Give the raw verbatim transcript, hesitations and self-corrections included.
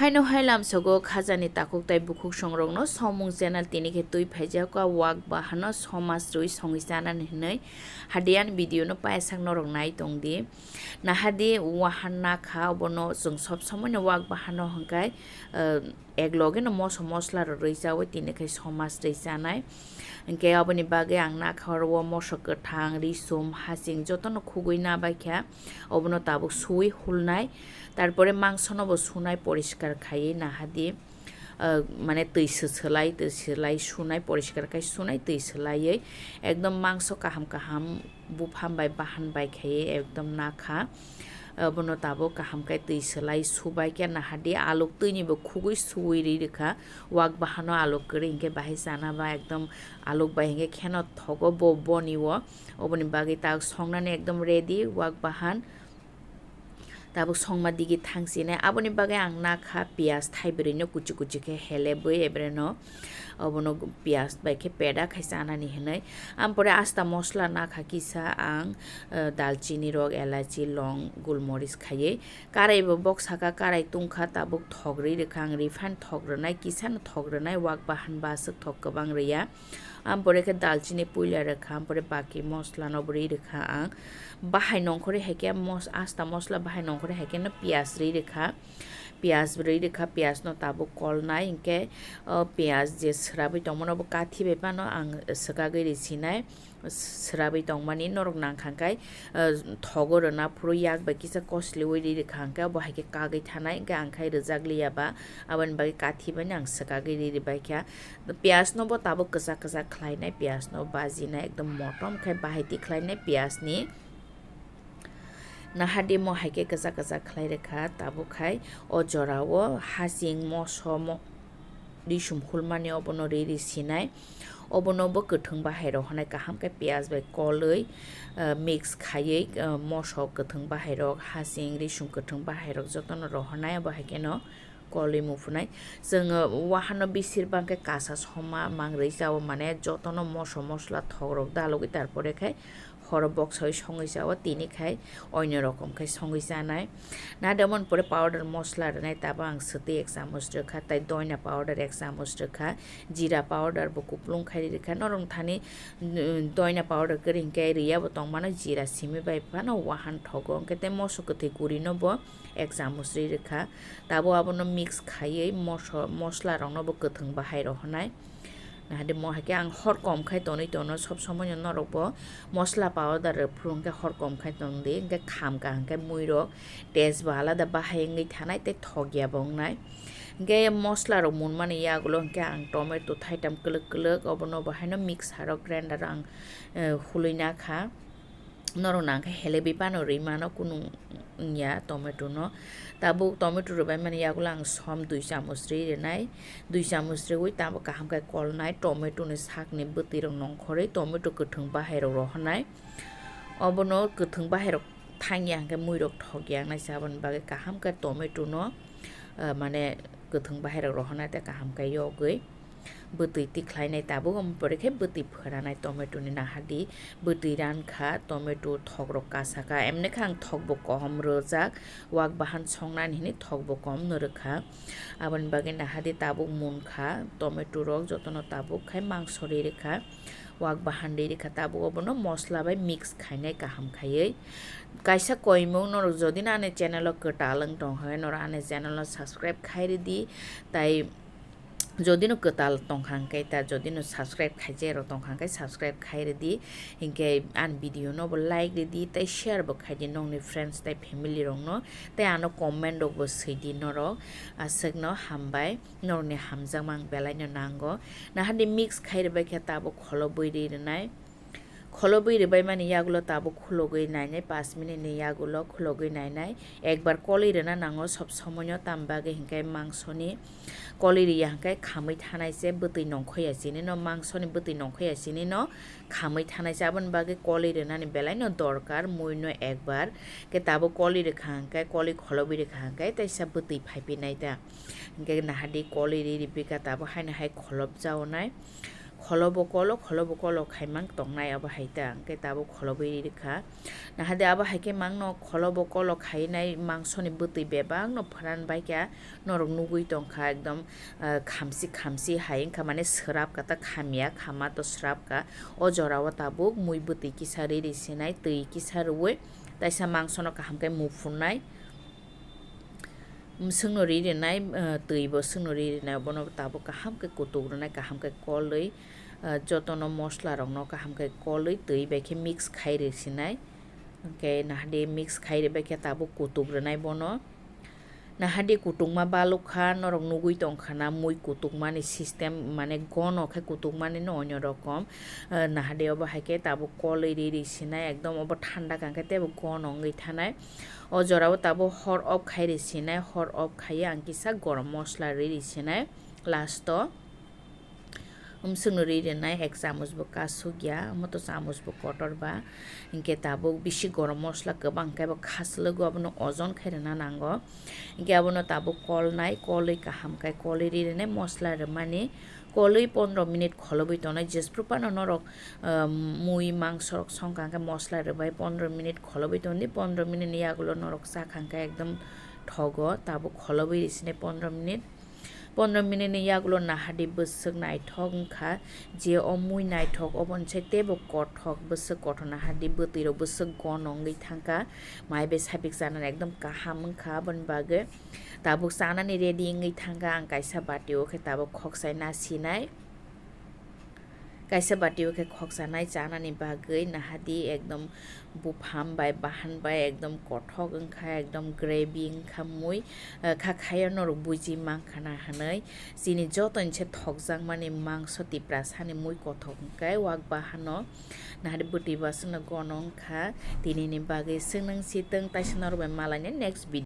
Haino hai lamsogo khajani takhuk tai bukhuk songrokno somung channel tini khe twi phaijak o wak bahano somaj rwi songwi chanani hinwi hadiyan video no paisak norok nai tongdi. Nahadi wahan nakha obono chwng sob somoino wak bahano hwnkhe, eh, ek logeno moso mosla rok rwi chawi tini khe somaj rwi chanai. Hwnkhe aboni bagwi ang nakha oro o moso kwthang, risum, hasing jotono khugwi nabaikha. Obono tabuk suwi hulnai, tarpore mangsono bo sunai, poriskar khaiwi nahadi, ah, mane twi swswlai, twi swlai sunai, poriskar khai sunai, twi swlaiwi ekdom mangso kaham kaham buphang bai bahan bai khaiwi ekdom nakha. Obono tabuk kaham khe twi swlai subai khe nahadi, aluk twini bo khugwi suwi ri rwkha, wak bahano aluk kwrwi hinkhe bahai chana ba ekdom aluk bai hinkhe kheno thogo bo boni o. Oboni bagwi tak songnani ekdom ready wak bahan. Tabuk songma digi thangsinai. Aboni bagwi ang nakha piyaj thaibrwino kuchi kuchi khe helebwi ebreno. Obono piyaj bai khe peda khai chanani hinwi. Ampore asta mosla nakha kisa ang, eh, dalchini rok, elachi, long, gulmoris khaiwi. Karai bo bok saka karai tungkha, tabuk thok rwi rwkha ang, refine thok rwnai, kisano thok rwnai, wak bahan ba aswk thok kwbang rwya. Ampore khe dalchini puila rwkha, ampore baki mosla no bo rwi rwkha ang. Bahai nongkhorwi hai khe mos-, asta mosla bahai nongkhorwi hai khe no piyaj rwi rwkha. Piyaj rwi rwkha, piyaj no tabuk kolnai, hinkhe o piyaj je swrabwi tongmano bo kathi bai phano ang swkagwi rwi sinai. Swrabwi tongmani norok nangkha khe, eh, thogo rwna phuru yak bai kisa kosliwi rwi rwkha, hinkhe bo hai khe kagwi thanai, hinkhe ang khai rwjak liya ba, aboni bagwi kathi bai no ang swkagwi rwi rwbaikha. Piyaj no bo tabuk kwchak kwchak khlainai, piyaj no bajinai, ekdom motom khe bahai tikhlainai piyaj ni. Nahadi mo hai khe kwchak kwchak khlai rwkha, tabuk khai o jora o hasing moso mo-, risum hulmani obono riri sinai. Obono bo kwthwng bahai rok honai kaham khe piyaj bai kolwi, ah, mix khaiwi, ah, moso kwthwng bahai rok, hasing, risum kwthwng bahai rok jotono rohornai, abo hai kheno kolwi muphunai. Chwng, ah, wahano bisir bang khe kasa soma mangrwi chao, mane jotono moso mosla thok rok dalogwi, tarpore khai horo boksawi songwi chao, tini khai oino rokom khai songwi chanai. Nademon pore powder mosla rwnai, tabo ang swtwi ek chamuch rwkha, tai doina powder ek chamuch rwkha, jira powder bo kuplung khai rwkha. Norok thani, mm, doina powder kwrwi hinkhe rwya bo tongmano, jira simi bai phano wahan thogo, hinkhe tei moso kwthwi guri no bo ek chamuch rwi rwkha. Tabo abono mix khaiwi moso-, mosla rokno bo kwthwng bahai rohornai. Nahadi mo hai khe ang hor kom khai tonwi tono, sob somoi no norok bo mosla powder rwphuru hinkhe hor kom khai tongdi, hinkhe khamkha hinkhe mui rok taste bo alada bahai wngwi thanai tei thokya bo wngnai. Hinkhe mosla rok munmani yagulo hinkhe ang tomato thaitam kwlwk kwlwk obono bo haino mixer o grinder o ang, eh, hulwi nakha. Norok nang khe helebwi phano rwi mano, kunu wngya tomato no. Tabuk tomato rwbaimani yagulo ang som dui chamuch rwi rwnai, dui chamuch rwi tamo kaham khe kolnai, tomato ni sakni bwtwi rok nongkhorwi tomato kwthwng bahai rok rohornai. Obono kwthwng bahai rok thangya hinkhe mui rok thokya wngnai se, aboni bagwi kaham khe tomato no, ah, mane kwthwng bahai rok rohornai tei kaham khe yogwi. Bwtwi tikhlainai tabuk, omo pore khe bwtwi phoranai tomato ni nahadi, bwtwi rankha, tomato thok rok kasakha, emni khe ang thok bo kohom rwjak, wak bahan songnani hinwi thok bo kom no rwkha. Aboni bagwi nahadi tabuk munkha, tomato rok jotono tabuk khai mangso rwi rwkha, wak bahan rwi rwkha, tabuk obono mosla bai mix khainai kaham khaiwi. Kaisa koimung norok jodi no ani channel o kwtal wng tong khe norok ani channel no subscribe khai rwdi, tai jodi no kwtal tongkha hwnkhe ta, jodi no subscribe khaijak rok tongkha hwnkhe subscribe khai rwdi, hinkhe ani video no bo like rwdi tei share bo khaidi nokni friends tei family rok no, tei ano comment rok bo swidi norok. Aswk no hambai, norok ni hamjakma ang belai no nango. Nahadi mix khai rwbai khe tabuk kholobwi ri rwnai. Kholobwi rwbaimani yagulo tabuk khulogwi nainai, pash minute ni yagulo khulogwi nainai. Ekbar kolwi rwna nango sob somoino, tamo bagwi hinkhe mangsoni kolwi rwya hinkhe khamwi thanai se bwtwi nongkhoya chini no, mangsoni bwtwi nongkhoya chini no khamwi thanai se, aboni bagwi kolwi rwnani belai no dorkar, mui no ekbar khe tabuk kolwi rwkha hinkhe, kolwi kholobwi rwkha hinkhe teisa bwtwi phaiphinai ta. Hinkhe nahadi kolwi ri rwpikha tabuk haino hai kholobjaonai. kholobo kolo, kholobo kolo khaimang tongnai abo hai ta, hwnkhe tabuk kholobwi rikha. Nahade abo hai khe mangno kholobo kolo khainai mangsoni bwtwi bebakno pharan baikha norok nugwi tongkha ekdom, ah, khamsi khamsi hai wngkha, mane swrapkha ta khamya khama to swrapkha. O jorao tabuk mui bwtwi kisa riri sinai, twi kisa rwui taisa mangsono kaham khe muphunai. Bwswkno ri rwnai, ah, twi bo bwswkno ri rwnai, bono tabuk kaham khe kutuk rwnai, kaham khe kolwi, ah, jotono mosla rokno kaham khe kolwi twi bai khe mix khai rwsinai. Hwnkhe nahadi mix khai rwbai khe tabuk kutuk rwnai bono. Nahadi kutukma balukha, norok nugwi tongkha na mui kutukmani system, mane gono khe kutukmani no onyo rokom. Ah, nahadi obo hai khe tabuk kolwi ri rwsinai, ekdom obo thanda kangkhe teibo gono wngwi thanai. O jorao tabuk hor off khai rwsinai, hor off khaiwi ang kisa gorom mosla riri sinai last o. Bwswkno ri rwnai ek chamuch bo kasuk ya, omo to chamuch bo kotor ba. Hinkhe tabuk bisi gorom mosla kwbang khe bo khaslwgo, abono ojon khai rwna nango. Hinkhe abono tabuk kolnai, kolwi kaham khai kolwi ri rwnai mosla rwmani. Kolwi pondro minute kholobwi tongnai, jesprupano norok, um, mui mangso rok songkha hwnkhe mosla rwbai pondro minute kholobwi tongdi, pondro minute ni yagulo norok chakha hwnkhe ekdom thogo, tabuk kholobwi rwsini pondro minute. Pondro minute ni yagulo nahadi bwswk naithok wngkha, je o mui naithok oboni se teibo kothok, bwswk kothok nahadi bwtwi rok bwswk gono wngwi thangkha, mai bai sabik chanani ekdom kaham wngkha, aboni bagwi tabuk chanani ready wngwi thangkha. Ang kaisa bati o khe tabuk khoksa nasinai. Kaisa bati o khe khoksanai chanani bagwi nahadi ekdom buphang bai bahan bai ekdom kothok wngkha, ekdom gravy wngkha mui, eh, kha khaio norok buji mankha na hwnwi. Chini jotoini se thokjakmani mangso Tiprasani mui kothok wngkha wak bahano. Nahadi bwtwi bo aswkno gono wngkha, tinini bagwi swngnangsitwng taisa norok bai malaina next video.